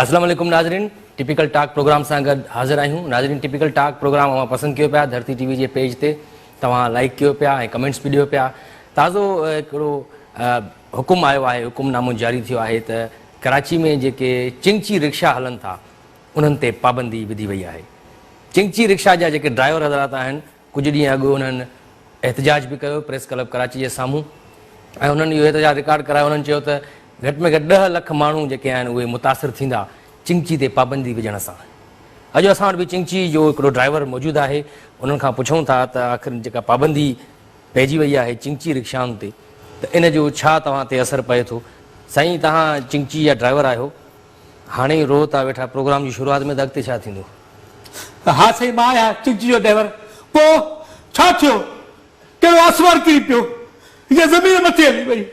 السلام عليڪم ناظرين ٽپيڪل ٽاڪ پروگرام سان گڏ حاضر آهيون ناظرين ٽپيڪل ٽاڪ پروگرام اوهان پسند ڪيو پيا ڌرتي ٽي وي جي پيج تي توهان لائيڪ ڪيو پيا ۽ ڪمينٽس به ڏيو پيا تازو هڪڙو حڪم آيو آهي حڪم نامو جاري ٿيو آهي ته ڪراچي ۾ جيڪي چنگچي رڪشا هلن ٿا انهن تي پابندي وڌي وئي آهي چنگچي رڪشا جا جيڪي ڊرائيور حضرات آهن ڪجهه ڏينهن اڳ انهن احتجاج به ڪيو پريس ڪلب ڪراچي جي سامهون ۽ انهن اهو احتجاج رڪارڊ ڪرايو انهن چيو ته گهٽ ۾ گهٽ ڏهه لک ماڻهو جيڪي آهن اهي متاثر ٿيندا چنگچي تي پابندي وجهڻ سان. اڄ اسان وٽ به چنگچي جو هڪڙو ڊرائيور موجود آهي انهن کان پڇون ٿا ته آخر جيڪا پابندي پئجي وئي آهي چنگچي رڪشائن تي ته ان جو ڇا توهان تي اثر پئي ٿو سائين توهان چنگچي جا ڊرائيور آهيو هاڻي ئي روئو ٿا ويٺا پروگرام جي شروعات ۾ ته اڳتي ڇا ٿيندو. ها سائين مان آهيان چنگچي جو ڊرائيور پوء ڇا ٿيو ڪهڙو آسمان ڪري پيو يا زمين مٿي هلي وئي.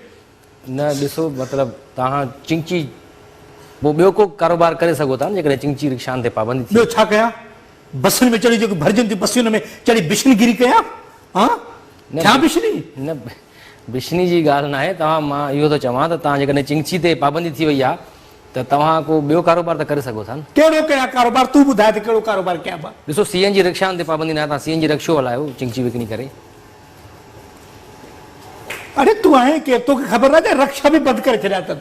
نه ڏسو مطلب توهان چنگچي پوء ٻيو ڪو ڪاروبار ڪري سگهو ٿا نه جيڪڏهن چنگچي رڪشائن تي پابندي ٿي ٻيو ڇا ڪيان بسن ۾ چڙهي جيڪي ڀرجن ٿيون بسيون ان ۾ چڙهي بشنگيري ڪيان ها ٿيان بشني. نه بشني جي ڳالهه ناهي توهان مان اهو ٿو چوان ته توهان جيڪڏهن چنگچي تي پابندي ٿي وئي آهي ته توهان ڪو ٻيو ڪاروبار ته ڪري سگهو ٿا نه. ڪهڙو ڪيان ڪاروبار تون ٻڌاء ته ڪهڙو ڪاروبار ڪيان مان. ڏسو سي اين جي رڪشائن تي پابندي ناهي توهان سي اين جي رڪشو هلايو چنگچي وڪڻي ڪري. اڙي تون آهين ڪير توکي خبر ناهي ته رڪشا به بند ڪري ڇڏيا اٿن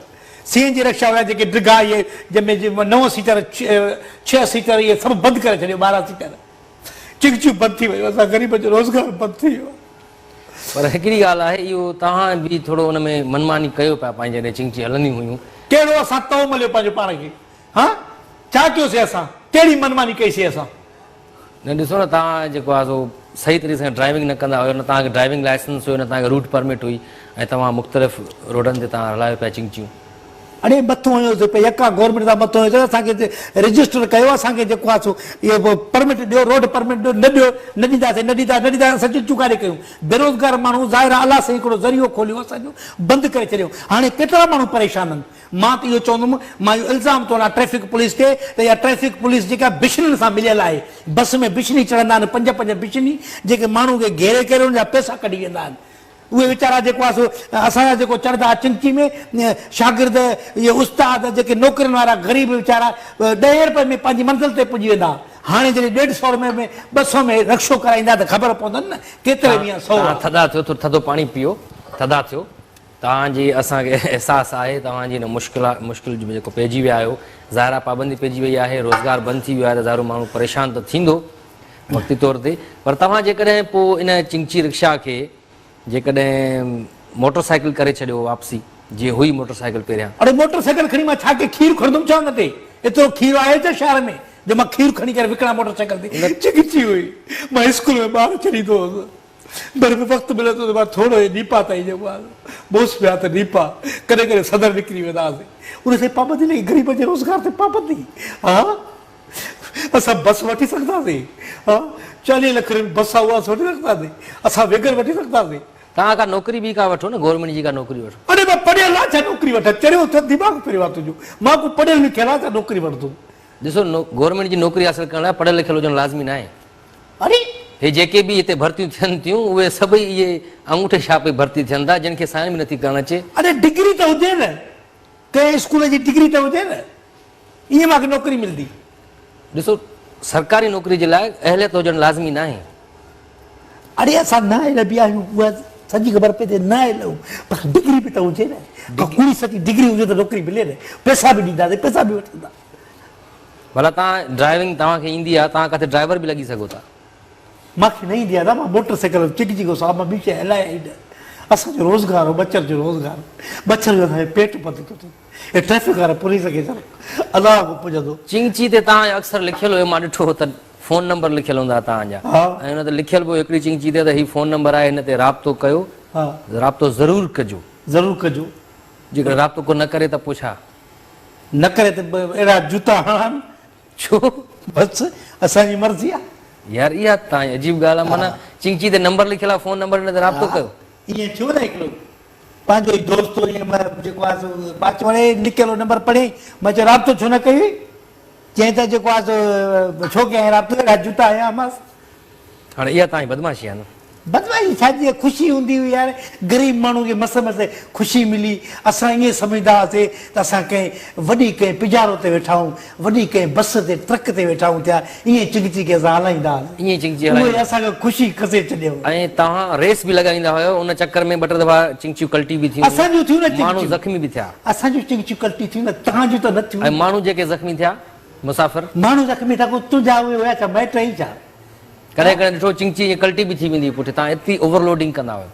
سي اين جي رڪشا هيا جيڪي ڊگها اهي جنهن ۾ نو سيٽر ڇهه سيٽر اهي سڀ بند ڪري ڇڏيو 12 سيٽر چنگچيون بند ٿي ويون اسان غريبن جو روزگار بند ٿي ويو. پر هڪڙي ڳالهه آهي اهو توهان به ٿورو ان ۾ منماني ڪيو پيا پنهنجي جڏهن چنگچي هلنديون هيون. ڪهڙو اسان تئو مليو پنهنجو پاڻ کي ها ڇا ڪيوسي اسان ڪهڙي منماني ڪئي سي اسان. نه ڏسو نه توهان جيڪو آهي سو صحيح طريقي سان ڊرائيونگ نه ڪندا هيو نه توهان کي ڊرائيونگ لائسنس هيو نه توهان کي روٽ پرمٽ هئي ۽ توهان مختلف روڊن تي توهان هلايو پيا چنگچيون. اڙي مٿو هنيو سي پئي يڪا گورنمينٽ سان مٿو هنيو سي اسان کي رجسٽر ڪيو اسان کي جيڪو آهي سو اهو پرمٽ ڏيو روڊ پرمٽ ڏيو نه ڏيو نه ڏينداسين نه ڏينداسين نه ڏينداسين اسان چنگچيون ڪاڏي ڪيون بيروزگار ماڻهو ظاهر آهي الله سائين هڪڙو ذريعو کوليو اسان جو بند ڪري ڇڏيو هاڻي ڪيترا ماڻهو پريشان آهن مان ته اهو چوندم، مان اهو الزام ٿو هڻان ٽريفڪ پوليس تي ته اها ٽريفڪ پوليس جيڪا بشنين سان مليل آهي، بس ۾ بشني چڙهندا آهن پنج پنج بشني جيڪي ماڻهو کي گهيري ڪري انهن جا پئسا ڪڍي ويندا آهن. اهي ويچارا جيڪو آهي سو اسان جا جيڪو چڙهندا چنگچي ۾ شاگرد اهي استاد جيڪي نوڪرين وارا غريب ويچارا ڏهين رپئي ۾ پنهنجي منزل تي پڄي ويندا. هاڻي جڏهن ڏيڍ سئو رپئي ۾ ٻه سئو ۾ رڪشو ڪرائيندا ته خبر پوندن نه ڪيتري ۾ سئو توهان ٿڌا ٿيو ٿورو ٿڌو پاڻي پيئو ٿڌا ٿيو. توهان جي اسان کي احساس آهي توهان جي ان مشڪل مشڪل ۾ جيڪو پئجي ويا آهيو ظاهر آهي پابندي پئجي وئي آهي روزگار بند ٿي ويو آهي ته ظاهر ماڻهو پريشان ته ٿيندو وقتي طور تي پر توهان جيڪڏهن پوء ان چنگچي رڪشا کي جيڪڏهن موٽر سائيڪل ڪري ڇڏيو واپسي جيئن هئي موٽر سائيڪل پهريان. اڙي موٽر سائيڪل کڻي مان ڇا ڪي کير کڻندم ڇا ان تي ايترو کير آهي ڇا شهر ۾ جو مان کير کڻي ڪري وڪڻان موٽر سائيڪل تي چنگچي هئي مان اسڪول ۾ ٻار ڇڏيندو هوس. ڀر ۾ وقت ملندو ته مان ٿورو هي نيپا تائين جيڪو آهي بوس پيا ته نيپا ڪڏهن ڪڏهن صدر نڪري ويندا هئاسين ان تي پابندي لڳي غريبن جي روزگار تي پابندي ها اسان بس وٺي سگهنداسين ها 40 لک رپين بس آهي اها اسان وٺي سگهنداسين اسان ويگن وٺي سگهنداسين. توهان ڪا نوڪري ٻي ڪا وٺو نه گورنمينٽ جي ڪا نوڪري وٺو. اڙي مان پڙهيل آهيان ڇا نوڪري وٺان چريو ٿيو دماغ ڦريو آهي تنهنجو مان ڪو پڙهيل لکيل آهيان ڇا نوڪري وٺندم. ڏسو گورنمينٽ جي نوڪري حاصل ڪرڻ لاء پڙهيل لکيل هجڻ لازمي ناهي. اڙي! هي جيڪي به هتي ڀرتيون ٿين ٿيون اهي سڀئي اهي آڱوٺي ڇاپ ئي ڀرتي ٿين ٿا جن کي سائن به نٿي ڪرڻ اچي. اڙي ڊگري ته هجي نه ڪنهن اسڪول جي ڊگري ته هجي نه ائين مان کي نوڪري ملندي. ڏسو سرڪاري نوڪري جي لاء اهليت هجڻ لازمي ناهي. اڙي اسان نااهل به آهيون اها سڄي خبر پئي ته نااهل آهيون پر ڊگري به ته هجي نه ڪا ڪوڙي سچي ڊگري هجي ته نوڪري ملي نه پئسا به ڏينداسين پئسا به وٺندا. ڀلا توهان ڊرائيونگ توهان کي ايندي آهي توهان ڪاٿي ڊرائيور به لڳي سگهو ٿا. مان کي نه ايندي آهي مان موٽر سائيڪل چڪجي گيو صاحب مان ٻي شيء هلائي ئي نه اسان جو روزگار هو ٻچن جو روزگار ٻچن جو اسان جو پيٽ بند ٿو ٿئي هي ٽريفڪ وارا پوليس کي چون الله کان پڄندو. چنگچي تي توهان جو اڪثر لکيل هيو مان ڏٺو هو ته فون نمبر لکيل هوندا هئا توهان جا ۽ ان تي لکيل به هو هڪڙي چنگچي تي ته هي فون نمبر آهي هن تي رابطو ڪيو رابطو ضرور ڪجو. ضرور ڪجو. جيڪڏهن رابطو ڪو نه ڪري ته پوء ڇا؟ نه ڪري ته اهڙا جوتا هڻان. ڇو؟ بس اسان جي مرضي آ. يار اها ته عجيب ڳالهه آ معنيٰ چنگچي تي نمبر لکيل آ فون نمبر ان تي رابطو ڪيو. ائين ٿيو نه هڪڙو پنهنجو ئي دوست هو ائين جيڪو آ سو مان چيو اڙي لکيل هو نمبر پڙهي مان چيو رابطو ڇو نه ڪيوئي چيائين ته جيڪو آ سو ڇو ڪيائين رابطو اهڙا جوتا هنيامانس. هاڻي اها توهان جي بدمعاشي آ نه. بدمعاشي ڇا جي خوشي هوندي هئي يار غريب ماڻهو کي مس مس خوشي ملي اسان ائين سمجهندا هئاسي ته اسان ڪنهن وڏي ڪنهن پجارو تي ويٺا آهيون وڏي ڪنهن بس تي ٽرڪ تي ويٺا آهيون ٿيا ائين چنگچي کي اسان هلائيندا هئاسي ائين چنگچي هلائيندا اهي اسان کان خوشي کسي ڇڏيو. ۽ توهان ريس به لڳائيندا هيو ان چڪر ۾ ٻه ٽي دفعا چنگچيون ڪلٽي به ٿيون اسان جون ٿيون نه ماڻهو چنگچيون زخمي به ٿيا. اسان جون چنگچيون ڪلٽي ٿيون نه توهان جون ته نه ٿيون. ۽ ماڻهو جيڪي زخمي ٿيا مسافر. ماڻهو زخمي ٿيا ڪو تنهنجا اهي هيا ڇا مائٽ آهين ڇا. ڪڏهن ڪڏهن ڏٺو چنگچي ائين ڪلٽي به ٿي ويندي هئي پٺي تان ايتري اوور لوڊنگ ڪندا هيو.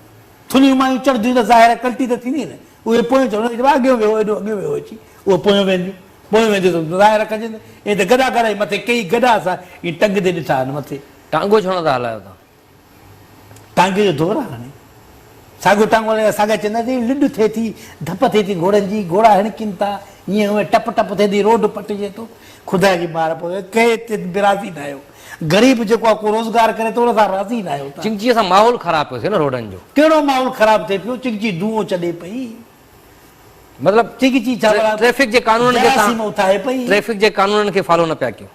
ٿلهيون مايون چڙهنديون ته ظاهر آهي ڪلٽي ته ٿيندي نه. اهي پويون چڙهنديون چئبو آهي اڳيون ويهو ايڏو اڳيون ويهو اچي اهي پويون وينديون پويون وينديون ته ظاهر آهي کڄنديون. ائين ته گڏا گڏا ئي مٿي ڪيئي گڏا اسان ائين ٽنگندي ڏٺا آهن مٿي. ٽانگو ڇو نه ٿا هلايو توهان؟ ٽانگي جو دور آهي هاڻي. ساڳيو ٽانگو هلائي ساڳيا چوندا ته لڏ ٿئي ٿي، ڌپ ٿئي ٿي گهوڙن جي، گهوڙا هڻڪين ٿا، ائين هونئن ٽپ ٽپ ٿئي ٿي، روڊ پٽجي ٿو. خدا جي مار پوي، ڪنهن تي به راضي نه آهيو. غريب جيڪو آهي ڪو روزگار ڪري ٿو ان سان راضي نه آهيو توهان. چنگچيء سان ماحول خراب پيو ٿئي نه روڊن جو. ڪهڙو ماحول خراب ٿئي پيو، چنگچي دونهون ڇڏي پئي. مطلب چنگچي ڇا ڀلا ٽريفڪ جي قانونن کي جراثيم اٿائي پئي. ٽريفڪ جي قانونن کي فالو نه پيا ڪيو.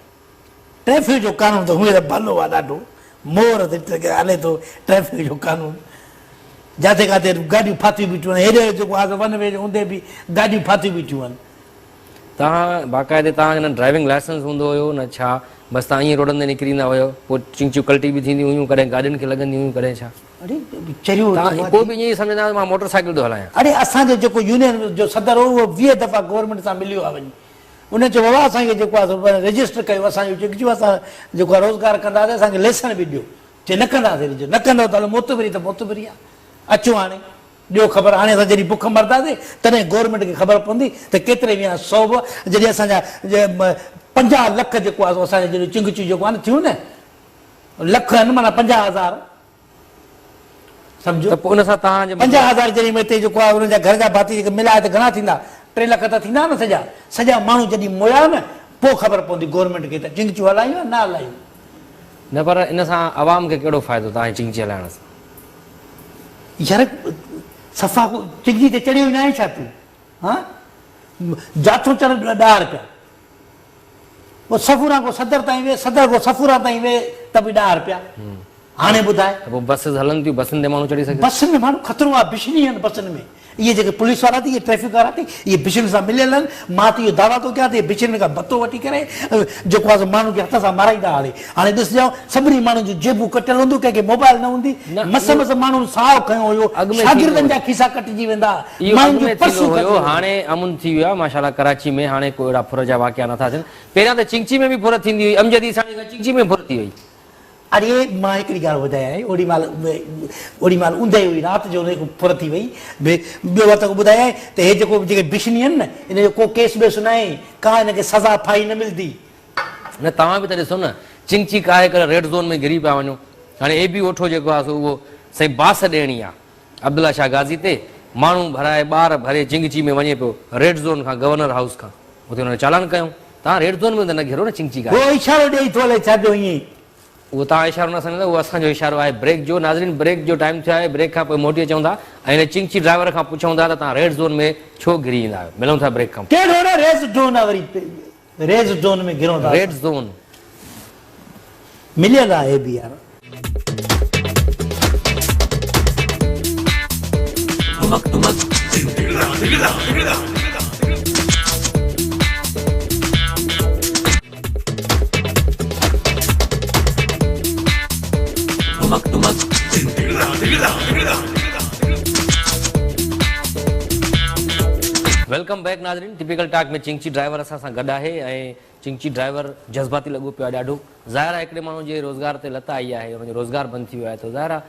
ٽريفڪ جو قانون ته هونئن ته ڀلو آ ڏاڍو مور تي هلي ٿو ٽريفڪ جو قانون جاٿي ڪاٿي گاڏيون ڦاٿيون بيٺيون آهن هيڏي جيڪو آ ون وي هوندي به گاڏيون ڦاٿيون بيٺيون آهن. توهان باقاعدي توهان کي نه ڊرائيونگ لائسنس هوندو هيو نه ڇا بس توهان ائين روڊن تي نڪري ايندا هيو پوء چنگچيون ڪلٽي به ٿينديون هيون ڪڏهن گاڏين کي لڳنديون هيون ڪڏهن ڇا. اڙي چريو توهان پوء به ائين ئي سمجهندا هيو ته مان موٽر سائيڪل ٿو هلايان. اڙي اسان جو جيڪو يونين جو صدر هو اهو 20 دفعا گورنمينٽ سان مليو آ وڃي ان چيو بابا اسان کي جيڪو آهي سو رجسٽر ڪيو اسان جو چڪجو اسان جيڪو آهي روزگار ڪنداسين اسان کي ليسن به ڏيو چي نه ڪنداسين رجسٽر نه ڪندو ته هلو معتبري ته معتبري آهي اچو هاڻي ڏيو خبر هاڻي اسان جڏهن بک مرنداسين تڏهن گورنمينٽ کي خبر پوندي ته ڪيتري ويا سو به جڏهن اسان جا 50 لک جيڪو آهي سو اسان جا جڏهن چنگچيون جيڪو آهن ٿيون نه لک آهن معنيٰ 50 هزار سمجهو ته پوء ان سان توهان جي 50 هزار جڏهن هتي جيڪو آهي انهن جا گهر جا ڀاتي جيڪي ملائي ته گهڻا ٿيندا 3 لک ته ٿيندا نه سڄا سڄا ماڻهو جڏهن مويا نه پوء خبر پوندي گورنمينٽ کي ته چنگچيون هلايون يا نه هلايون. نه پر ان سان عوام کي ڪهڙو فائدو توهان جي چنگچي هلائڻ سان. يار صفا چنگچي تي چڙهيو ئي ناهي ڇا تون ها جاٿو چڙهه 10 رپيا پوء صفوران کان صدر تائين ويهه، صدر کان صفوران تائين ويهه ته به 10 رپيا. هاڻي ٻڌاء. ته پوء بسز هلن ٿيون، بسن تي ماڻهو چڙهي سگهي ٿو؟ بسن ۾ ماڻهو خطرو آهي، بشني آهن بسن ۾. اهي جيڪي پوليس وارا ٿي، اهي ٽريفڪ وارا ٿي، اهي بشن سان مليل آهن. مان ته اهو دعويٰ ٿو ڪيان ته اهي بشن کان ڀتو وٺي ڪري جيڪو آهي سو ماڻهن کي هٿ سان مارائيندا هاڻي. هاڻي ڏسجانء سڀني ماڻهن جون جيبون ڪٽيل هونديون، ڪنهن کي موبائل نه هوندي. مس مس ماڻهن ساهه کنيو هيو. شاگردن جا کيسا ڪٽجي ويندا. اهو اڳ ۾ ٿيندو هيو هاڻي امن ٿي ويو آهي ماشاءالله ڪراچي ۾ هاڻي ڪو اهڙا ڦر جا واقعا نٿا ٿين پهريان ته چنگچي ۾ به ڦر ٿيندي هئي امجد عيساڻي کان چنگچي ۾ ڦر ٿي وئي. اڙي مان هڪڙي ڳالهه ٻڌايانء اوڏي مهل اوڏي مهل اوندهه هئي رات جو هڪ ڦر ٿي وئي ٻيو وري توکي ٻڌايانء ته هي جيڪو جيڪي بشني آهن نه ان جو ڪو ڪيس ٻيس ناهي ڪا هن کي سزا ڦاهي نه ملدي. نه توهان به ته ڏسو نه چنگچي ڪاهي ڪري ريڊ زون ۾ گهري پيا وڃو هاڻي اي بي اوٺو جيڪو آهي سو اهو سائين باس ڏيڻي آهي عبدالله شاهه غازي تي ماڻهو ڀرائي ٻار ڀري چنگچي ۾ وڃي پيو ريڊ زون کان گورنر هائوس کان اتي هن چالان ڪيائون توهان ريڊ زون ۾ ته نه گهرو نه چنگچي گاڏي. هو اشارو ڏيئي ٿو الائي ڇا جو ائين. اهو توهان اشارو نه سمجهندا اهو اسان جو اشارو آهي بريڪ جو ناظرين بريڪ جو ٽائيم ٿيو آهي بريڪ کان پوء موٽي اچون ٿا ۽ هن چنگچي ڊرائيور کان پڇون ٿا ته توهان ريڊ زون ۾ ڇو گهري ايندا آهيو ملون ٿا بريڪ کان پوء. ڪهڙو نه ريس زون آ وري ريز زون ۾ گهرون ٿا. ريڊ زون مليل آهي به يار. Welcome back ناظرين ٽپيڪل ٽاڪ ۾ چنگچي ڊرائيور اسان سان گڏ آهي ۽ چنگچي ڊرائيور جذباتي لڳو پيو آهي ڏاڍو ظاهر آهي هڪڙي ماڻهو جي روزگار تي لت آئي آهي ان جو روزگار بند ٿي ويو آهي ته ظاهر آهي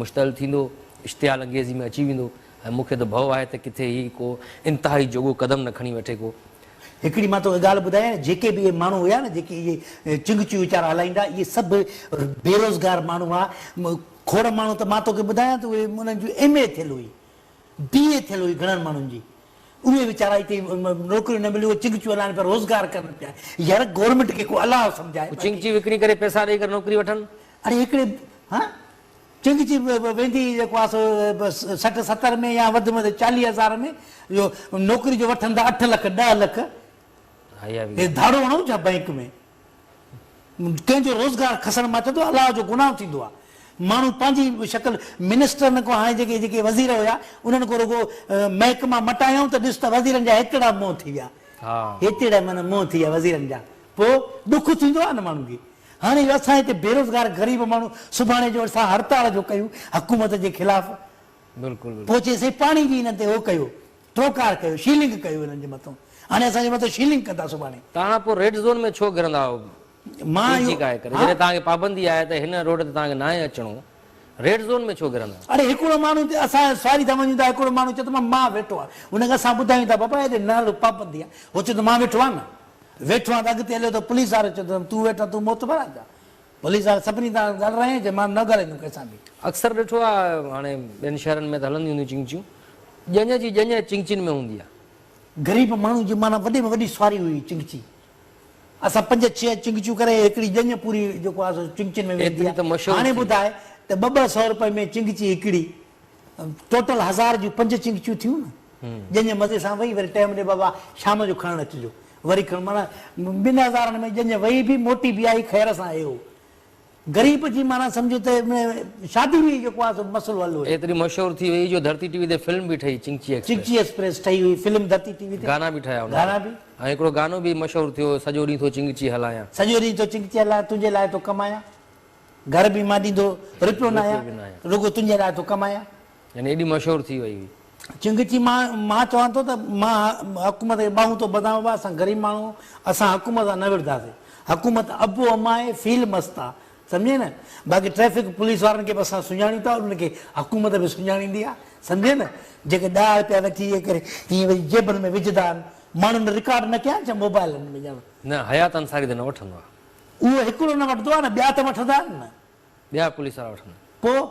مشتعل ٿيندو اشتعال انگيزي ۾ اچي ويندو ۽ مون کي ته ڀؤ آهي ته ڪٿي هي ڪو انتهائي جوڳو قدم نه کڻي وٺي ڪو. هڪڙي مان توکي ڳالهه ٻڌايان جيڪي به اهي ماڻهو هيا نه جيڪي اهي چنگچيون ويچارا هلائيندا اهي سڀ بيروزگار ماڻهو هئا کوڙ ماڻهو ته مان توکي ٻڌايان ته اهي انهن جون ايم اي ٿيل هئي بي اي ٿيل هئي گهڻن ماڻهن جي اهي ويچارا هتي نوڪريون نه مليون اهي چنگچيون هلائن پيا روزگار ڪن پيا يار گورنمينٽ کي ڪو الله سمجهائي هو چنگچي وڪڻي ڪري پئسا ڏئي ڪري نوڪري وٺن. اڙي هڪڙي ها چنگچي ويندي جيڪو آهي سو 60 70 ۾ يا وڌ ۾ وڌ 40 هزار ۾ اهو نوڪري جو وٺن ٿا 8 لک 10 لک هي ڌاڙو هڻون ڇا بئنڪ ۾ ڪنهن جو روزگار کسڻ مان چوندو الله جو گناهه ٿيندو آهي. ماڻهو پنهنجي شڪل منسٽرن کان هاڻي جيڪي جيڪي وزير هيا انهن کان رڳو محڪما مٽايائون ته ڏس ته وزيرن جا هيتڙا منهن ٿي ويا. هيتڙا معنيٰ منهن ٿي ويا وزيرن جا. پوء ڏک ٿيندو آهي نه ماڻهن کي. هاڻي اسان هتي بيروزگار غريب ماڻهو سڀاڻي جو اسان هڙتال جو ڪيون حڪومت جي خلاف. پوء چي سائين پاڻي به انهن تي هو ڪيو ٽوڪار ڪيو شيلنگ ڪيو انهن جي مٿون. هاڻي اسان جي مٿون شيلنگ ڪندا سڀاڻي. توهان پوء ريڊ زون ۾ ڇو گهرندا آهيو؟ مان جي ڪاهي ڪري جڏهن توهان کي پابندي آهي ته هن روڊ تي توهان کي ناهي اچڻو ريڊ زون ۾ ڇو گهرندا؟ اڙي هڪڙو ماڻهو ته اسان سواري ٿا وڃون ٿا هڪڙو ماڻهو چئي ٿو مان ويٺو آهيان ان کي اسان ٻڌايون ٿا بابا هيڏي نه هلو پابندي آهي هو چئي ٿو مان ويٺو آهيان نه ويٺو آهيان ته اڳتي هليو ته پوليس وارو چئي ٿو تون ويٺو آهين تون معتبر آهين ڇا پوليس وارا سڀني سان ڳالهايائين چي مان نه ڳالهائيندم ڪنهن سان به. اڪثر ڏٺو آهي هاڻي ٻين شهرن ۾ ته هلنديون هونديون چنگچيون ڄڃ جي ڄڃ چنگچين ۾ هوندي آهي. غريب ماڻهو جي معنيٰ وڏي ۾ وڏي سواري هئي چنگچي. اسان پنج ڇهه چنگچيون ڪري هڪڙي ڄڃ پوري جيڪو آهي سو چنگچين ۾ ويندي ايتري ته آهي. مشهور هاڻي ٿي. ٻڌاء ته ٻه ٻه سئو روپئي ۾ چنگچي هڪڙي ٽوٽل هزار جون پنج چنگچيون ٿيون نه. ڄڃ مزي سان وئي وري ٽيم ڏي بابا شام جو کڻڻ اچجو وري کڻ معنيٰ ٻن هزارن ۾ ڄڃ وئي به موٽي به آئي خير سان اهو غريب جي معنيٰ سمجهو ته شادي به جيڪو آهي سو مسئلو حل هيو. ايتري مشهور ٿي وئي جو ڌرتي ٽي وي تي فلم به ٺهي چنگچي ايڪسپريس. چنگچي ايڪسپريس ٺهي هئي فلم ڌرتي ٽي وي تي. گانا به ٺهيا ان تي. گانا به. ۽ هڪڙو گانو به مشهور ٿيو سڄو ڏينهن ٿو چنگچي هلايان. سڄو ڏينهن ٿو چنگچي هلايان تنهنجي لاء ٿو ڪمايان گهر به مان ڏيندو رپيو نه آهيان رڳو تنهنجي لاء ٿو ڪمايان. يعني ايڏي مشهور ٿي وئي هئي. چنگچي مان مان چوان ٿو ته مان حڪومت کي ٻانهون ٿو ٻڌان بابا اسان غريب ماڻهو اسان حڪومت سان نه وڙهنداسين حڪومت ابو اما آهي فيل مست آ سمجهين نه باقي ٽريفڪ پوليس وارن کي به اسان سڃاڻيون ٿا انهن کي حڪومت به سڃاڻيندي آ سمجهين نه جيڪي ڏهه رپيا وٺي اهي ڪري ائين وري جيبن ۾ وجهندا آهن ماڻهن رڪارڊ نه ڪيا آهن ڇا موبائلن ۾ ڄڻ. نه حيات انصاري ته نه وٺندو آ. اهو هڪڙو نه وٺندو آ نه ٻيا ته وٺندا آهن نه. ٻيا پوليس وارا وٺندا. پوء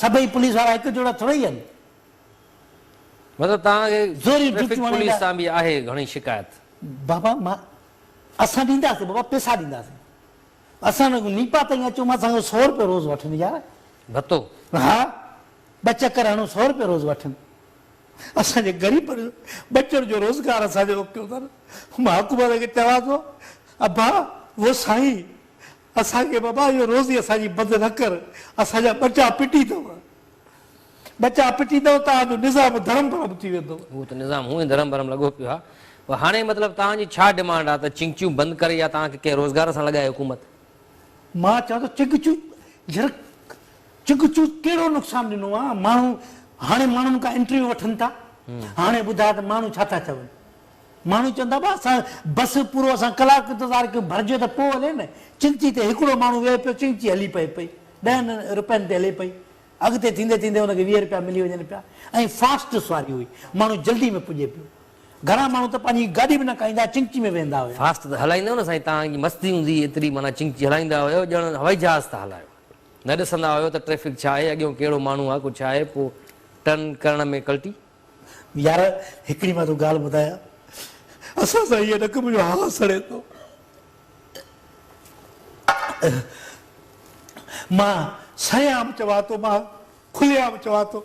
سڀئي پوليس وارا هڪ جهڙا ٿورئي آهن. مطلب توهان کي زوريون ٽريفڪ جوتيون پوليس هڻائيندا. سان به آهي گهڻي شڪايت. بابا مان اسان ڏينداسين بابا پئسا ڏينداسين اسان نيپا تائين اچون اسان کان سو روپيو روز وٺن يار. ڀتو. ها ٻه چڪر هڻون سو روپيو روز وٺن. اسان جي غريبن جو ٻچن جو روزگار اسان جو روڪيو اٿن. مان حڪومت کي چوان ٿو ابا وو سائين اسان کي بابا اهو روزي اسان جي بند نه ڪر اسان جا ٻچا پٽي اٿو ٻچا پٽي اٿو توهان جو نظام ڌرم ڀرم ٿي ويندو. اهو ته نظام هونئن ڌرم ڀرم لڳو پيو آهي پر هاڻي مطلب توهان جي ڇا ڊمانڊ آهي ته چنگچيون بند ڪري يا توهان کي ڪنهن روزگار سان لڳائي حڪومت؟ مان چوان ٿو چنگچيون يار چنگچيون ڪهڙو نقصان ڏنو آهي ماڻهو هاڻي ماڻهن کان انٽرويو وٺن ٿا هاڻي ٻڌاء ته ماڻهو ڇا ٿا چون. ماڻهو چوندا ڀا اسان بس پورو اسان ڪلاڪ انتظار ڪيو ڀرجي ته پوء هلي نه چنگچي تي هڪڙو ماڻهو ويهي پيو چنگچي هلي پئي پئي ڏهن روپين تي هلي پئي اڳتي ٿيندي ٿيندي ان کي 20 روپيا ملي وڃن پيا ۽ فاسٽ سواري هئي ماڻهو جلدي ۾ پڄي پيو گهڻا ماڻهو ته پنهنجي گاڏي به نه ڪاهيندا چنگچي ۾ ويهندا هيا. فاسٽ ته هلائيندا هيو نه سائين توهان جي مستي هوندي هئي ايتري معنيٰ چنگچي هلائيندا هيو ڄڻ هوائي جهاز ٿا هلايو نه ڏسندا هيو ته ٽريفڪ ڇا آهي اڳيون ڪهڙو ماڻهو آهي ڪو ڇا آهي پوء ٽرن ڪرڻ ۾ ڪلٽي. يار هڪڙي مان توکي ڳالهه ٻڌايان اسان سان ائين نه ڪر منهنجو هانء سڙي ٿو مان سرعام چوان ٿو مان کلي عام چوان ٿو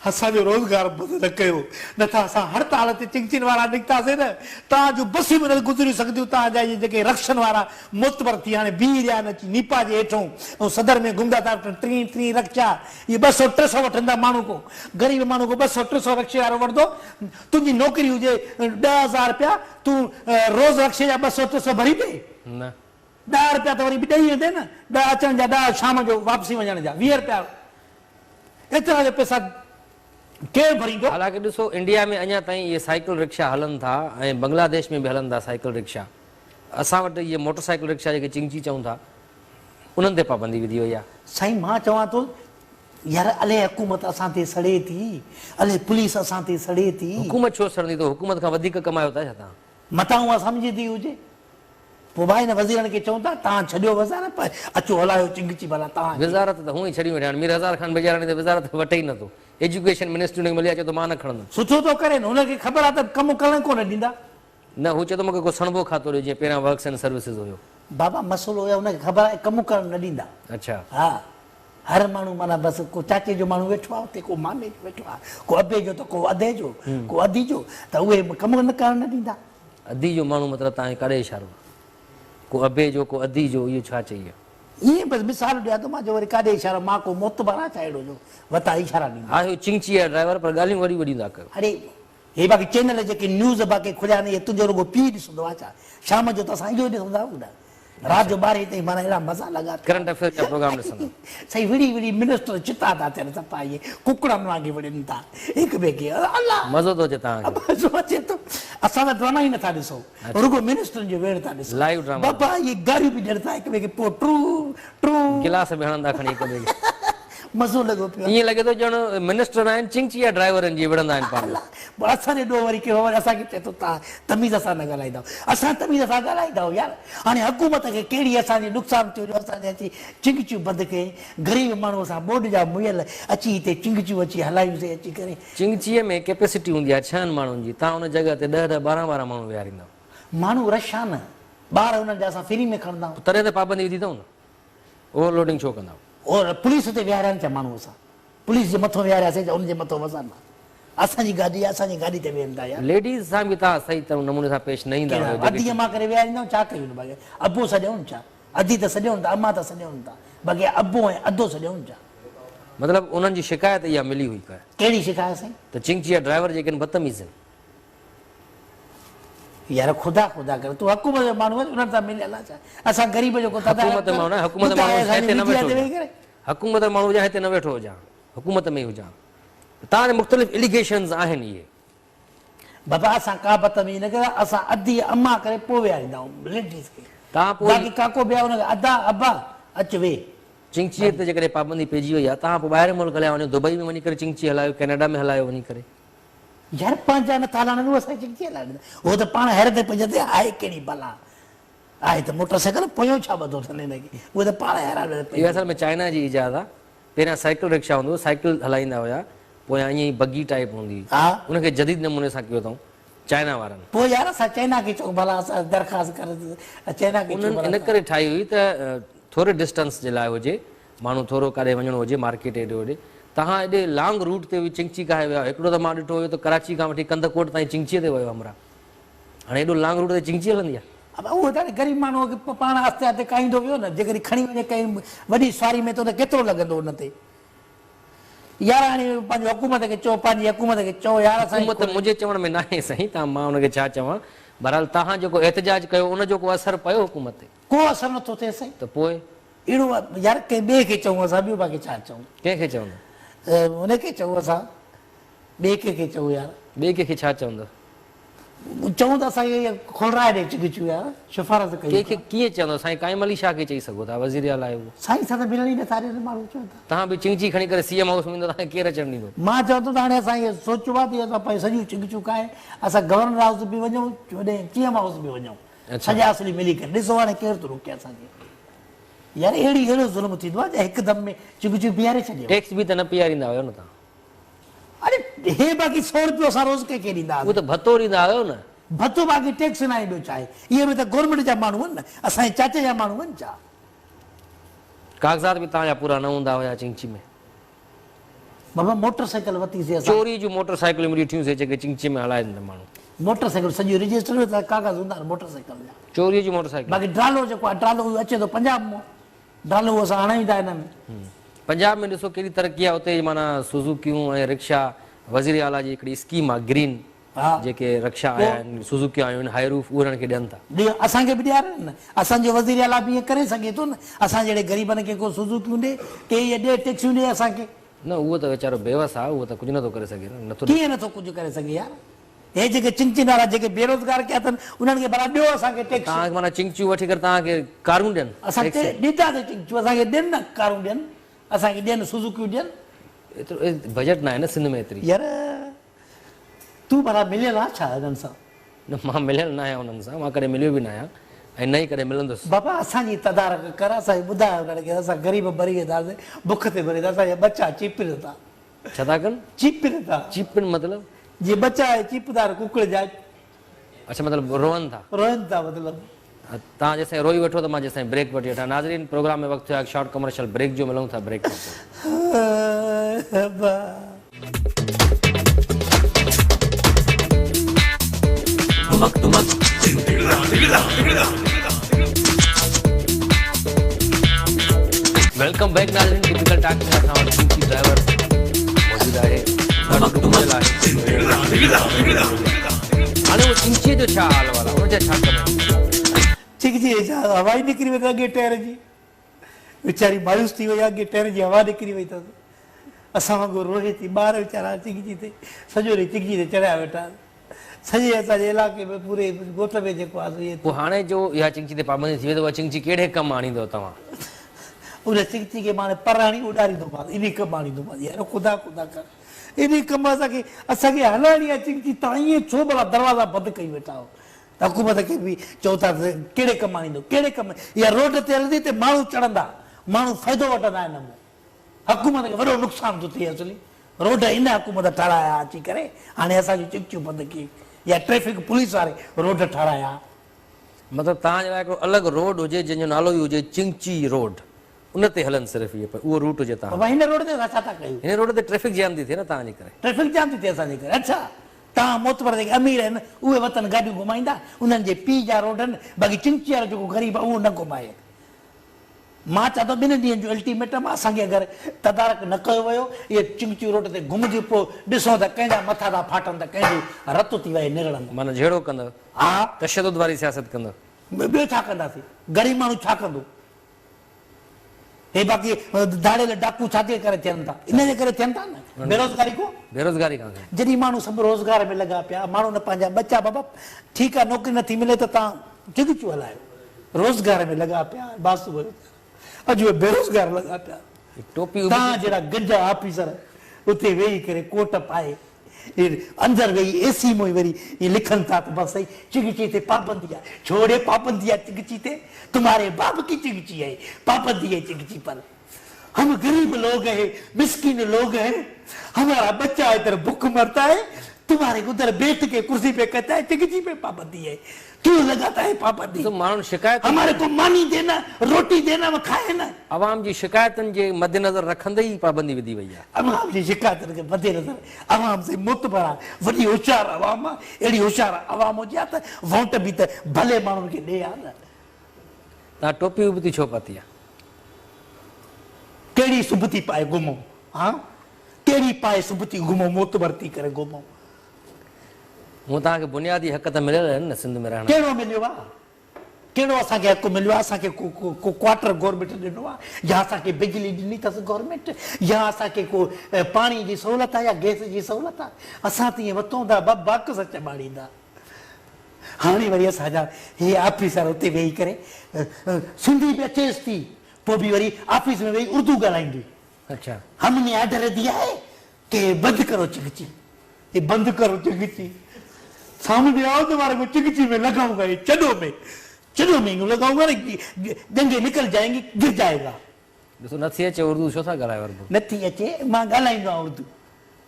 اسان جو روزگار بند نه ڪيو نه ته اسان هڙتال تي چنگچين وارا نڪتاسين نه توهان جون بسون به نه گذري سگهنديون توهان جا اهي جيڪي رڪشن وارا معتبر ٿي هاڻي بيهي رهيا آهن اچي نيپا جي هيٺون ۽ صدر ۾ گهمندا ٿا ٽين ٽين رڪشا اهي 200 300 وٺن ٿا ماڻهو کان غريب ماڻهو کان 200 300 رڪشي وارو وٺندو تنهنجي نوڪري هجي 10000 رپيا تون روز رڪشي جا 200 300 ڀريندين؟ نه. 10 رپيا ته وري به ڏئي ويندين نه 10 اچڻ جا 10 شام جو واپسي وڃڻ جا 20 رپيا ايترا جو پئسا ڪير ڀريندو؟ حالانڪه ڏسو انڊيا ۾ اڃا تائين اهي سائيڪل رڪشا هلن ٿا ۽ بنگلاديش ۾ به هلن ٿا سائيڪل رڪشا اسان وٽ اهي موٽر سائيڪل رڪشا جيڪي چنگچي چئون ٿا انهن تي پابندي وڌي وئي آهي. سائين مان چوان ٿو يار الي حڪومت اسان تي سڙي ٿي الي پوليس اسان تي سڙي ٿي. حڪومت ڇو سڙندي ته حڪومت کان وڌيڪ ڪمايو ٿا ڇا توهان؟ متان اها سمجهي ٿي هجي. پوء ڀائي هن وزيرن کي چئون ٿا توهان ڇڏيو وزارت اچو هلايو چنگچي ڀلا توهان کي. وزارت ته هونئن ئي ڇڏيون ويٺا آهن مير هزار خان بجاراڻي ته وزارت وٺي ئي نٿو ايجوڪيشن منسٽري هن کي ملي آهي چئي ٿو مان نه کڻندم. سٺو ٿو ڪري نه هن کي خبر آهي ته ڪم ڪرڻ ڪونه ڏيندا. نه هو چئي ٿو مونکي ڪو سڻڀو کاتو ڏيو جيئن پهريان ورڪس اينڊ سروسز هيو. بابا مسئلو اهو آهي هن کي خبر آهي ڪم ڪرڻ نه ڏيندا. اڇا. ها هر ماڻهو معنيٰ بس ڪو چاچي جو ماڻهو ويٺو آهي اتي ڪو مامي جو ويٺو آهي ڪو ابي جو ته ڪو ادي جو ڪو ادي جو ته اهي ڪم نه ڪرڻ نه ڏيندا. ادي جو ماڻهو مطلب توهان کي ڪاڏي اشارو آهي ڪو ابي جو ڪو ادي جو اهو ڇا چئي آهي. ائين بس مثال ڏيان ٿو مان چيو وري ڪاڏي اشارا مان ڪو معتبر آهيان ڇا اهڙو جو وتان اشارا ڏيندو. آهيو چنگچي جا ڊرائيور پر ڳالهيون وڏيون وڏيون ٿا ڪيو. اڙي هي باقي چينل جيڪي نيوز باقي کليا آهن اهي تنهنجو رڳو پيء ڏسندو آهي ڇا؟ شام جو ته اسان اهو ئي ڏسندا آهيون نه. رات جو ٻارهين تائين معنيٰ اهڙا مزا لڳا پيا. ڪرنٽ افيئر جا پروگرام ڏسندا. سائين وڙهي وڙهي منسٽر چتا ٿا ٿين صفا اهي ڪڪڙن وانگي وڙهن ٿا هڪ ٻئي کي الله. مزو ٿو اچي توهان کي. مزو اچي ٿو اسان ته ڊراما ئي نٿا ڏسون رڳو منسٽرن جو ويڙهه ٿا ڏسون. Live drama. بابا اهي گاريون به ڏين ٿا هڪ ٻئي کي پوء ٽرو ٽرو. گلاس به هڻن ٿا کڻي هڪ ٻئي کي. مزو لڳو پيو آهي. ائين لڳي ٿو ڄڻ منسٽر آهن چنگچي يا ڊرائيورن جي وڙهندا آهن پاڻ ۾. پوء اسان جي ڏوهه وري ڪهڙو وري اسان کي چئي ٿو توهان تميز سان نه ڳالهائيندؤ اسان تميز سان ڳالهائيندا آهيون يار هاڻي حڪومت کي ڪهڙي اسان جي نقصان ٿيو جو اسان جي اچي چنگچيون بند ڪيائين غريب ماڻهو اسان ٻوڏ جا مئل اچي هتي چنگچيون اچي هلايون سي اچي ڪري. چنگچيء ۾ ڪيپيسٽي هوندي آهي ڇهن ماڻهن جي توهان ان جڳهه تي ڏهه ڏهه ٻارهن ٻارهن ماڻهو ويهاريندؤ. ماڻهو رش آ نه ٻار انهن جا اسان فري ۾ کڻندا آهيون. تڏهن ته پابندي وڌي اٿئون نه. اوور لوڊنگ ڇو ڪندا. اور پوليس تي ويهاريان ڇا ماڻهو اسان پوليس جي مٿو ويهارياسين ڇا ان جي مٿو وسان ٿا اسان جي گاڏي آهي اسان جي گاڏي تي ويهن ٿا يار. ليڊيز سان به توهان صحيح نموني سان پيش نه ايندا هيو جيڪي. ادي امان ڪري ويهاريندا آهيون ڇا ڪيون باقي ابو سڏيون ڇا ادي ته سڏيون ٿا امان ته سڏيون ٿا باقي ابو ۽ ادو سڏيون ڇا. مطلب انهن جي شڪايت اها ملي هئي ڪا. ڪهڙي شڪايت سائين. ته چنگچي جا ڊرائيور جيڪي آهن بدتميز آهن. يار خدا خدا ڪر تون حڪومت جو ماڻهو آهين انهن سان مليل آهين ڇا اسان غريب جو ڪو تدارڪ حڪومت ماڻهو نه حڪومت ماڻهو هتي نه ويٺو هجان حڪومت ماڻهو هجان هتي نه ويٺو هجان حڪومت ۾ ئي هجان توهان تي مختلف اليگيشنز آهن اهي. بابا اسان ڪا بدتميزي نه ڪندا اسان ادي اما ڪري پوء ويهاريندا آهيون ليڊيز کي توهان پوء باقي ڪاڪو به آهي ان کي ادا ابا اچ ويهه. چنگچيء تي جيڪڏهن پابندي پئجي وئي آهي توهان پوء ٻاهرين ملڪ هليا وڃو دبئي ۾ وڃي ڪري چنگچي هلايو ڪينيڊا ۾ هلايو وڃي ڪري. يار پنهنجا نه ٿا هلائڻ ڏين اسان کي ڪيئن هلائڻ ڏيندا. هو ته پاڻ حيرت ۾ پئجن ته آهي ڪهڙي بلا. آهي ته موٽر سائيڪل پويون ڇا ٻڌو اٿن هن کي. اهي ته پاڻ حيران پئجن. اهو اصل ۾ چائنا جي ايجاد آهي. پهريان سائيڪل رڪشا هوندو هو سائيڪل هلائيندا هيا پويان ائين ئي بگي ٽائيپ هوندي هئي. ان کي جديد نموني سان ڪيو اٿئون چائنا وارن. پوء يار اسان چائنا کي چئون ڀلا اسان درخواست ڪر چائنا کي چئون انهن ڀلا ان ڪري ٺاهي هئي ته ٿوري ڊسٽنس جي لاء هجي ماڻهو ٿورو ڪاڏي وڃڻو هجي مارڪيٽ هيڏي هوڏي تهان ايڏي لانگ روٽ تي به چنگچي ڪاهي ويا هڪڙو ته مان ڏٺو هيو ته ڪراچي کان وٺي ڪنڌڪوٽ تائين چنگچيء تي ويو همراهه هاڻي ايڏو لانگ روٽ تي چنگچي هلندي آهي. ابا اهو ته هاڻي غريب ماڻهوء کي پاڻ آهستي آهستي ڪاهيندو ويو نه جيڪڏهن کڻي وڃي ڪنهن وڏي سواري ۾ ته ان ڪيترو لڳندو ان تي يار هاڻي پنهنجي حڪومت کي چئو پنهنجي حڪومت کي چئو يار اسان حڪومت منهنجي چوڻ ۾ ناهي سائين تان مان ان کي ڇا چوان بهرحال تهان جيڪو احتجاج ڪيو ان جو ڪو اثر پيو حڪومت تي. ڪو اثر نٿو ٿئي سائين. ته پوء. اهڙو يار ڪنهن ٻئي کي چئون اسان ٻيو باقي ڇا چئون. ڪنهن کي چوندو. ان کي چئون اسان ٻئي ڪنهن کي چئون يار. ٻئي ڪنهن کي ڇا چوندو. چئون ته اسان کي کولرائي ڏي چگچو يار شفارس ڪيون. ڪنهن کي ڪيئن چوندو سائين قائم علي شاهه کي چئي سگهو ٿا وزير اعليٰ آهي اهو. سائين اسان ته ملڻ ئي نٿا ڏين ماڻهو چون ٿا. توهان به چنگچي کڻي ڪري سي ايم هائوس ۾ ويندو توهان کي ڪير اچڻ ڏيندو. مان چوان ٿو ته هاڻي اسان اهو سوچيو آهي ته اسان پنهنجون سڄيون چنگچيون کائي اسان گورنر هائوس به وڃون هوڏي سي ايم هائوس به وڃون. سڄا اصلي ملي ڪري ڏسو هاڻي ڪير ٿو روڪي اسان کي يار اهڙي اهڙو ظلم ٿيندو آهي جو هڪدم ۾ چنگچيون بيهاري ڇڏيو. ٽيڪس به ته نه پياريندا هيو نه توهان. اڙي هي باقي سو روپيو اسان روز ڪنهن کي ڏيندا هئاسين. اهو ته ڀتو ڏيندا هيو نه. ڀتو باقي ٽيڪس ناهي ٻيو ڇا آهي. اهي به ته گورنمينٽ جا ماڻهو آهن نه اسان جي چاچي جا ماڻهو آهن ڇا. ڪاغذات به توهان جا پورا نه هوندا هيا چنگچي ۾. بابا موٽر سائيڪل ورتي سي اسان. چوري جون موٽر سائيڪلون به ڏٺيون سي جيڪي چنگچي ۾ هلائين ٿا ماڻهو. موٽر سائيڪل سڄي رجسٽر ۾ ته ڪاغذ هوندا آهن موٽر سائيڪل جا. چوري جون موٽر سائيڪلون. باقي ڊرالو جيڪو آهي ڊرالو اهو اچي ٿو پنجاب مان ڊرالو اهو اسان هڻايون ٿا هن ۾. پنجاب ۾ ڏسو ڪيڏي ترقي آهي اتي معنيٰ سوزوڪيون ۽ رڪشا وزير اعليٰ جي هڪڙي اسڪيم آهي گرين جيڪي رڪشا آيا آهن سوزوڪيون آيون آهن هائي روف اهي انهن کي ڏين ٿا. ڏيو اسان کي به ڏيارين نه اسان جو وزير اعليٰ به ائين ڪري سگهي ٿو نه اسان جهڙي غريبن کي ڪو سوزوڪيون ڏي ڪي اهي ڏي ٽيڪسيون ڏي اسان کي. نه اهو ته ويچارو بيوس آهي اهو ته ڪجهه نٿو ڪري سگهي نه نٿو ڏئي. ڪيئن نٿو ڪجهه ڪري سگهي يار هي جيڪي چنگچين وارا جيڪي بيروزگار ڪيا اٿن انهن کي ڀلا ڏيو اسان کي ٽيڪس. توهان کي معنيٰ چنگچيون وٺي ڪري توهان کي ڪارون ڏين. اسان کي ڏيندا ته چنگچيون اسان کي ڏين نه ڪارون ڏين اسان کي ڏين سوزوڪيون ڏين. ايترو بجيٽ ناهي نه سنڌ ۾ ايتري. يار تون ڀلا مليل آ ڇا هنن سان؟ نه مان مليل نه آهيان انهن سان، مان ڪڏهن مليو به نه آهيان ۽ نه ئي ڪڏهن ملندس. بابا اسان جي تدارڪ ڪر، اسان کي ٻڌاء انهن کي اسان غريب مري وينداسين، بک تي مري وينداسين، اسان جا ٻچا چيپن ٿا. ڇا ٿا ڪن؟ چيپن ٿا. چيپن مطلب؟ جيئن ٻچا چيپدا آهن ڪڪڙ جا. اڇا مطلب روئن ٿا. روئن ٿا مطلب. توهان جيستائين روئي وٺو ته مان جيستائين بريڪ وٺي وٺان. ناظرين پروگرام ۾ وقت ٿيو آهي هڪ شارٽ ڪمرشل بريڪ جو ملون ٿا بريڪ کان پوء. Welcome back ناظرين ٽپيڪل ٽاڪ ۾ اسان وٽ چنگچي ڊرائيور موجود آهي ڏاڍو ڏکويل آهي هاڻي اهو چنگچي جو ڇا حال احوال آهي ان جا ڇا ڪم آهن. چنگچي جي ڇا هوا ئي نڪري وئي اٿس اڳي ٽير جي ويچاري مايوس ٿي وئي اڳي ٽير جي هوا نڪري وئي اٿس اسان وانگر روئي ٿي ٻار ويچارا چنگچي تي سڄو ڏينهن چنگچي تي چڙهيا ويٺا آهن سڄي اسان جي علائقي ۾ پوري ڳوٺ ۾ جيڪو آهي سو اهي. پوء هاڻي جو اها چنگچي تي پابندي ٿي وئي ته اها چنگچي ڪهڙي ڪم آڻيندؤ توهان؟ ان چنگچي کي مان هاڻي پر هڻي اڏاريندومانس، انهي ڪم آڻيندومانس. يار خدا خدا ڪر، انهي ڪم اسان کي اسان کي هلائڻي آهي چنگچي، توهان ائين ڇو ڀلا دروازا بند ڪئي ويٺا آهيو؟ حڪومت کي به چئو ٿا ته ڪهڙي ڪم آڻيندو، ڪهڙي ڪم؟ اها روڊ تي هلندي ته ماڻهو چڙهندا، ماڻهو فائدو وٺندا ان مان. حڪومت کي وڏو نقصان ٿو ٿئي اصلي روڊ ان حڪومت ٺارايا اچي ڪري هاڻي اسان جون چڪچيون بند ڪيئي يا ٽريفڪ پوليس واري روڊ ٺارايا. مطلب توهان جي لاء هڪڙو الڳ روڊ هجي جنهن جو نالو ئي هجي چنگچي روڊ ان تي هلن صرف اهي پر اهو روٽ هجي توهان بابا هن روڊ تي اسان ڇا ٿا ڪيون. هن روڊ تي ٽريفڪ جام ٿي ٿئي نه توهان جي ڪري. ٽريفڪ جام ٿي ٿئي اسان جي ڪري اڇا توهان معتبر جيڪي امير آهن اهي وتن گاڏيون گهمائيندا انهن جي پيء جا روڊ آهن باقي چنگچي وارو جيڪو غريب آهي اهو نه گهمائي. مان چوان ٿو ٻن ڏينهن جو الٽيميٽم اسان کي اگر تدارڪ نه ڪيو ويو اهي چنگچيون روڊ تي گهمنديون پوء ڏسون ته ڪنهن جا مٿا ٿا ڦاٽن ته ڪنهن جو رت ٿي وهي نرڙن مان. معنيٰ جهيڙو ڪندؤ. ها. تشدد واري سياست ڪندؤ. ٻيو ڇا ڪنداسين. غريب ماڻهو ڇا ڪندو. هي باقي ڌاڙيل ڊاڪو ڇا جي ڪري ٿين ٿا. ان جي ڪري ٿين ٿا نه. بيروزگاري ڪو. بيروزگاري کان ٿين. جڏهن ماڻهو سڀ روزگار ۾ لڳا پيا ماڻهو نه پنهنجا ٻچا بابا ٺيڪ آ نوڪري نٿي ملي ته تان چنگچيون هلايو. روزگار ۾ لڳا پيا آهن باسو بلوچ اڄ اهي بيروزگار لڳا پيا آهن توهان جهڙا گنجا آفيسر اتي ويهي ڪري ڪوٽ پائي اندر ويهي اي سي ۾ وري ائين لکن ٿا ته بس سائين چنگچي تي پابندي آهي ڇو ڙي پابندي آهي چنگچي تي تمهاري باپ ڪي چنگچي هي پابندي هي چنگچي پر هم غريب لوگ هي مسڪين لوگ هي همارا بچا ادھر بک مرتا هي تمهاري ادھر بيٺ ڪي ڪرسي پي ڪهتا هي چنگچي پي پابندي هي ڪيون لگاتا هي پابندي ڏسو ماڻهن شڪايتن هماري ڪو ماني دينا روٽي دينا وه کائي نه. عوام جي شڪايتن جي مدنظر رکندي ئي پابندي وڌي وئي آهي. عوام جي شڪايتن کي مدنظر عوام سائين معتبر آهي وڏي هوشيار عوام آهي اهڙي هوشيار عوام هجي ها ته ووٽ به ته ڀلي ماڻهن کي ڏي ها نه. توهان ٽوپي ابتي ڇو پاتي آ؟ ڪهڙي سبتي پائي گهمون ها ڪهڙي پائي سبتي گهمون معتبر ٿي ڪري گهمون. هونء توهان کي بنيادي حق ته مليل آهن نه سنڌ ۾ رهڻ جا. ڪهڙو مليو آ؟ ڪهڙو اسان کي حق مليو آ؟ اسان کي ڪو ڪوارٽر گورنمينٽ ڏنو آ يا اسان کي بجلي ڏني اٿس گورنمينٽ يا اسان کي ڪو پاڻي جي سهولت آ يا گئس جي سهولت آ؟ اسان ته ائين وتون ٿا باڪس چٻاڙيندا. هاڻي وري اسان جا هي آفيسر اتي ويهي ڪري سنڌي به اچيس ٿي پوء به وري آفيس ۾ ويهي اردو ڳالهائيندي. اڇا. هم ني آرڊر ديا هي ڪي بند ڪرو چنگچي هي بند ڪرو چنگچي سامني آئو تمهاري ڪو چنگچي ۾ لگائون گا هي چڏو ۾ چڏو ۾ يون لگائون گا نه ڄنگهي نڪل جائينگي گر جائي گا. ڏسو نٿي اچي اردو ڇو ٿا ڳالهايو اردو. نٿي اچي مان ڳالهائيندو آهيان اردو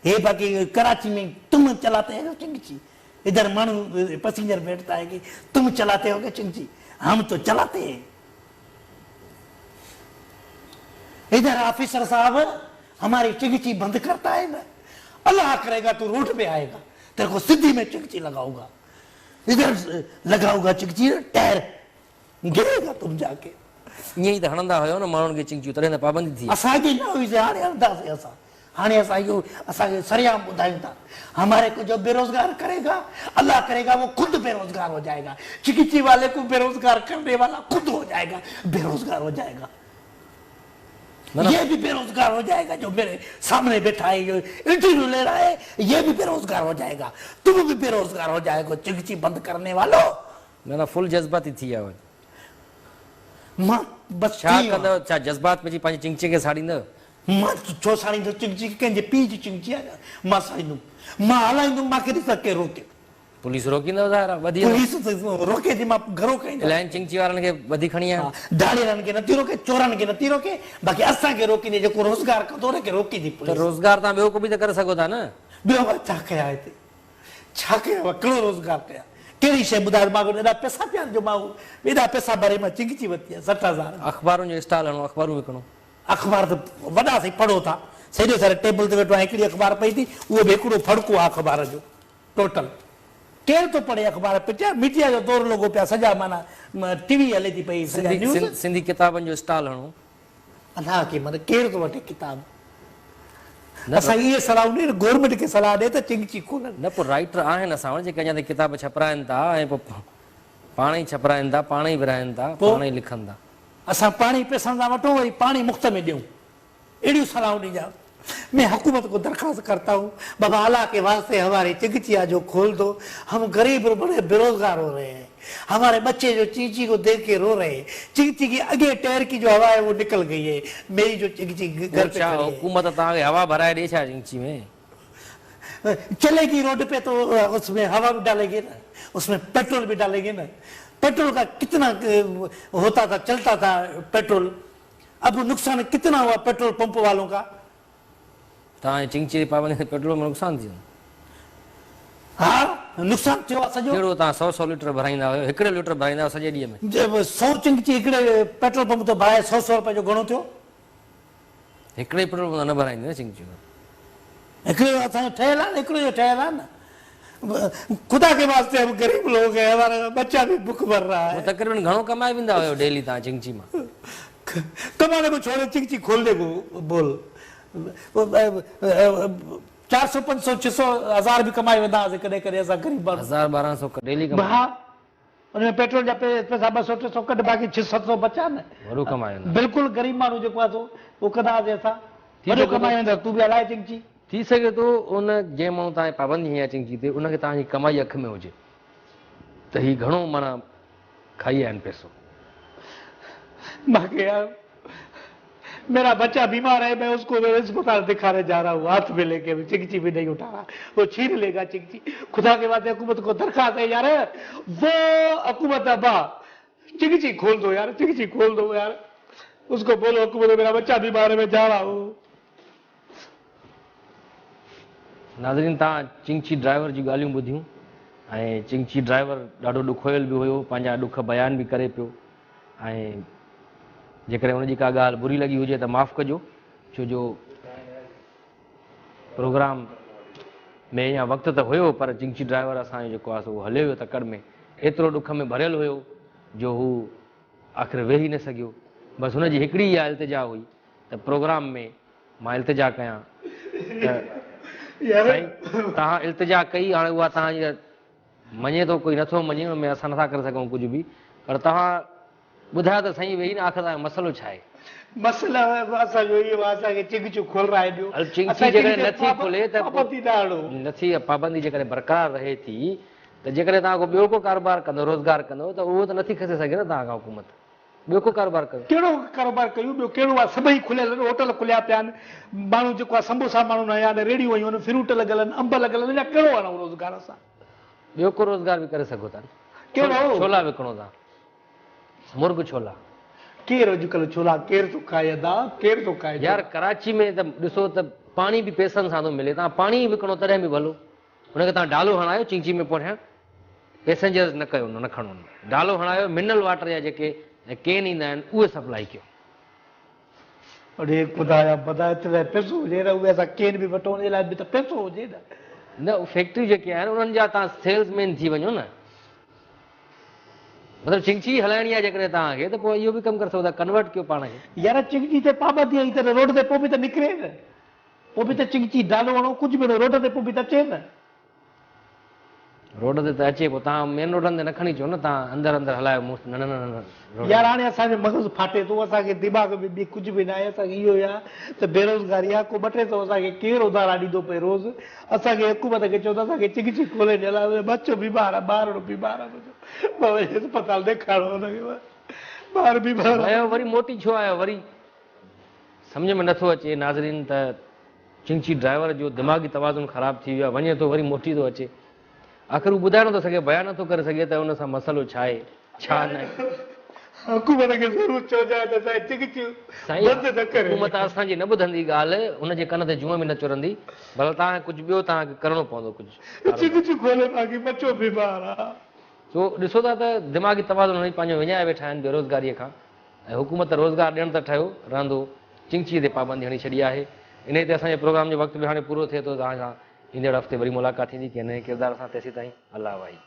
هي باقي ڪراچي ۾ تم چلاتي هو چنگچي ادھر ماڻهو پسينجر بيٺتا هي ڪي تم چلاتي هو ڪي چنگچي هم تو چلاتي هي ادھر آفيسر صاحب هماري چنگچي بند ڪرتا هي نه الله ڪريگا تو روڊ پي آئيگا تيري ڪو سڌي ۾ چنگچي لگائونگا ادھر لگائونگا چنگچي ٽائر گريگا تم جا ڪي. ائين ئي ته هڻندا هيو نه ماڻهن کي چنگچيون تڏهن ته پابندي ٿي. اسان کي نه هئي سي هاڻي هڻنداسين اسان هاڻي اسان اهو اسان کي سرعام ٻڌايون ٿا هماري ڪو جو بيروزگار ڪريگا الله ڪريگا وو خود بيروزگار هو جائيگا چنگچي والي ڪو بيروزگار ڪرني والا خود هو جائيگا بيروزگار هو جائيگا يه ڀي بيروزگار هو جائيگا جو ميري سامني بيٺا هي جو انٽرويو لي رها هي يه ڀي بيروزگار هو جائيگا تم ڀي بيروزگار هو جائيگو چنگچي بند ڪرني والو. معنيٰ فل جذباتي ٿي ويا آهيو اڄ. مان بس ڇا ڪندؤ؟ ڇا جذبات ۾ اچي پنهنجي چنگچي کي ساڙيندؤ؟ مان ڇو ساڙيندس چنگچي کي؟ ڪنهن جي پيء جي چنگچي آهي ڇا؟ مان ساڙيندم. مان هلائيندم، مان کي ڏسان ڪير روڪي. پوليس روڪيندؤ ظاهر آهي، ٻڌي پوليس روڪي ٿي، مان گهرو کائيندس. الائين چنگچي وارن کي ٻڌي کڻي آيا. ڌاڙيلن کي نٿي روڪي، چورن کي نٿي روڪي، باقي اسان کي روڪيندي، جيڪو روزگار ڪندو ان کي روڪيندي پوليس. ته روزگار توهان ٻيو ڪو به ته ڪري سگهو ٿا نه؟ ٻيو مان ڇا ڪيان هتي؟ ڇا ڪيان مان ڪهڙو روزگار ڪيان ڪهڙي شيء ٻڌايو مان وٽ ايڏا پئسا پيا آهن جو مان ايڏا پئسا ڀري مان چنگچي ورتي آهي 60 هزار ۾. اخبارن جو اسٽال هڻو اخبارون وڪڻو. اخبار ته وڏا سائين پڙهو ٿا سيڏي ساري ٽيبل تي ويٺو آهيان هڪڙي اخبار پئي ٿي اهو به هڪڙو ڦڙڪو آهي اخبار جو ٽوٽل ڪير ٿو پڙهي اخبار پچا ميڊيا جو دور لڳو پيا سڄا معنيٰ ٽي وي هلي ٿي پئي سڄا نيوز. سنڌي ڪتابن جو اسٽال هڻو. الله کي من ڪير ٿو وٺي ڪتاب؟ اسان اهي صلاحون ڏي گورنمينٽ کي صلاح ڏي ته چنگچي کولن. نه پوء رائيٽر آهن اسان وٽ جيڪي اڃا تائين ڪتاب ڇپرائن ٿا ۽ پوء پاڻ ئي ڇپرائن ٿا، پاڻ ئي ورهائن ٿا، پاڻ ئي لکن ٿا. اسان پاڻ ئي پئسن سان وٺون وري پاڻ ئي مفت ۾ ڏيون. اهڙيون صلاحون ڏينجا. مين حڪومت ڪو درخواست ڪرتا هون بابا الله ڪي واسطي هماري چنگچيا جو کول دو هم غريب بڙي بيروزگار هو رهي هين هماري بچي جو چيچي ڪو ديک ڪي رو رهي هين چنگچي ڪي اڳي ٽير ڪي جو هوا هي وو نڪل گئي هي ميري جو چنگچي گهر پي کڙي هي. حڪومت توهان کي هوا ڀرائي ڏي ڇا چنگچي ۾. چلي گي روڊ پي تو اس ۾ هوا به ڊالي گي نه اس ۾ پيٽرول به ڊالي گي نه پيٽرول ڪا ڪتنا هوتا ٿا چلتا ٿا پيٽرول اب نقصان ڪتنا هوا پيٽرول پمپ والون ڪا. توهان جي چنگچي جي پابندي سان پيٽرول ۾ نقصان ٿي ويندو. ها نقصان ٿيو آ سڄو. ڪهڙو توهان سئو سئو ليٽر ڀرائيندا هيو هڪڙي ليٽر ڀرائيندا هيو سڄي ڏينهن ۾. سئو چنگچي هڪڙي پيٽرول پمپ تي ڀرائي سئو سئو روپئي جو گهڻو ٿيو. هڪڙي پيٽرول پمپ تان نه ڀرائيندي نه چنگچيون. هڪڙي اسان جو ٺهيل آ نه هڪڙو جو ٺهيل آ نه خدا ڪي واسطي هم غريب لوگ هين همارا بچا ڀي بک مر رها هي. تقريبن گهڻو ڪمائي ويندا هيو ڊيلي توهان چنگچي مان. ڪماني ڪو ڇوڙي چنگچي کولني ڪو بول چار سو پنج سو ڇهه سو هزار به ڪمائي ويندا هئاسين ڪڏهن ڪڏهن اسان غريب ماڻهو. هزار ٻارهن سو ڊيلي ڪمائي. ها ان ۾ پيٽرول جا پئسا ٻه سو ٽي سو ڪڍ باقي ڇهه ست سو بچا نه. وڏو ڪمائي ويندا. بلڪل غريب ماڻهو جيڪو آهي سو اهو ڪندا هئاسين اسان وڏو ڪمائي ويندا تون به هلائي چنگچي. ٿي سگهي ٿو ان جنهن ماڻهو توهان جي پابندي هنئي آهي چنگچي تي ان کي توهان جي ڪمائي اک ۾ هجي ته هي گهڻو معنيٰ کائي ويا آهن پئسو. باقي يار ميرا بچا بيمار هي مين اس ڪو اسپتال دکاني جا رها هون هاٿ ۾ ليڪي ابي چنگچي بي نهي اٺا رها وو ڇين ليگا چنگچي خدا ڪي واسطي حڪومت ڪو درخواست هي يار وو حڪومت ابا چنگچي کول دو يار چنگچي کول دو يار اس ڪو بولو حڪومت ميرا بچا بيمار هي مين جا رها هون. ناظرين توهان چنگچي ڊرائيور جون ڳالهيون ٻڌيون ۽ چنگچي ڊرائيور ڏاڍو ڏکويل به هيو پنهنجا ڏک بيان به ڪري پيو ۽ جيڪڏهن ان جي ڪا ڳالهه بري لڳي هجي ته معاف ڪجو ڇو جو پروگرام ۾ اڃا وقت ته هيو پر چنگچي ڊرائيور اسان جو جيڪو آهي سو هليو ويو تڪڙ ۾ ايترو ڏک ۾ ڀريل هيو جو هو آخر ويهي نه سگهيو بس هن جي هڪڙي اها التجا هئي ته پروگرام ۾ مان التجا ڪيان ته سائين توهان التجا ڪئي هاڻي اها توهان جي مڃي ٿو ڪوئي نٿو مڃي ان ۾ اسان نٿا ڪري سگهون ڪجهه به پر توهان ٻڌايو ته سائين ويهي نه آخر توهان جو مسئلو ڇا آهي؟ مسئلو اسان جو اهو آهي اسان کي چنگچون کولرائي ڏيو هل چنگچي جيڪڏهن نٿي کلي ته پابندي نه هڻو نٿي پابندي جيڪڏهن برقرار رهي ٿي ته جيڪڏهن توهان ڪو ٻيو ڪو ڪاروبار ڪندو روزگار ڪندو ته اهو ته نٿي کسي سگهي نه توهان کان حڪومت. ٻيو ڪو ڪاروبار ڪيو. ڪهڙو ڪاروبار ڪيون ٻيو ڪهڙو آ سڀئي کليل آهن هوٽل کليا پيا آهن ماڻهو جيڪو آ سمبوسا ماڻهن هنيا آهن ريڙهيون هنيون آهن فروٽ لڳل آهن انب لڳل آهن اڃا ڪهڙو هڻون روزگار اسان. ٻيو ڪو روزگار به ڪري سگهو ٿا نه. ڪهڙو؟ ڇولا وڪڻو ٿا مرغ ڇولا. ڪير اڄڪلهه ڇولا ڪير ٿو کائي ادا ڪير ٿو کائي ڇولا. يار ڪراچي ۾ ته ڏسو ته پاڻي به پئسن سان ٿو ملي توهان پاڻي ئي وڪڻو تڏهن به ڀلو. هن کي توهان ڊالو هڻايو چنگچي ۾ پوٺيان پيسنجرز نه ڪيو نه کڻو ڊالو هڻايو منرل واٽر جا جيڪي ڪين ايندا آهن اهي سپلائي ڪيو. اڙي خدا جا بندا اتي لاء پئسو هجي نه اهي اسان ڪين به وٺون ان جي لاء به ته پئسو هجي نه. نه فيڪٽريون جيڪي آهن انهن جا توهان سيلز مين ٿي وڃو نه مطلب چنگچي هلائڻي آهي جيڪڏهن توهان کي ته پوء اهو به ڪم ڪري سگهو ٿا ڪنورٽ ڪيو پاڻ کي. يار چنگچي تي پابندي آئي ته روڊ تي پوء به ته نڪري نه. پوء به ته چنگچي ڊالو هڻو ڪجهه به هڻو روڊ تي پوء به ته اچي نه. روڊ تي ته اچي پوء توهان مين روڊن تي نه کڻي اچو نه توهان اندر اندر هلايو مون ننڍن ننڍن روڊن يار هاڻي اسان جو مغز ڦاٽي ٿو اسان کي دماغ ۾ ٻي ڪجهه به ناهي اسان کي اهو ئي آهي ته بيروزگاري آهي ڪو ٻه ٽي سئو اسان کي ڪير اڌارا ڏيندو پئي روز اسان کي حڪومت کي چئو ته اسان کي چنگچي کولي ڏي الاء منهنجو ٻچو بيمار آهي ٻارڙو بيمار آهي منهنجو مان وڃي اسپتال ڏيکارڻو هن کي ٻار بيمار آهي. ويو وري موٽي ڇو آيو وري. سمجهه ۾ نٿو اچي ناظرين ته چنگچي ڊرائيور جو دماغي توازن خراب ٿي ويو آهي وڃي ٿو وري موٽي ٿو اچي آخر هو ٻڌائي نٿو سگهي بيان نٿو ڪري سگهي ته ان سان مسئلو ڇا آهي ڇا نه آهي. حڪومت کي ضرور چئجانء ته سائين چنگچيون بند نه ڪري. حڪومت اسان جي نه ٻڌندي ڳالهه هن جي ڪن تي جونء به نه چرندي ڀلا توهان کي ڪجهه ٻيو توهان کي ڪرڻو پوندو ڪجهه ڪاروبار. چنگچيون کولي باقي ٻچو بيمار آ. سو ڏسو ٿا ته دماغي توازن هڻي پنهنجو وڃائي ويٺا آهن بيروزگاريء کان. ۽ حڪومت روزگار ڏيڻ ته ٺهيو رهندو چنگچيء تي پابندي هڻي ڇڏي آهي. انهيء تي اسان جي پروگرام جو وقت به هاڻي پورو ٿئي ٿو. توهان سان ايندڙ هفتي وري ملاقات ٿيندي ڪنهن نئين ڪردار سان تيسيتائين الله واهي.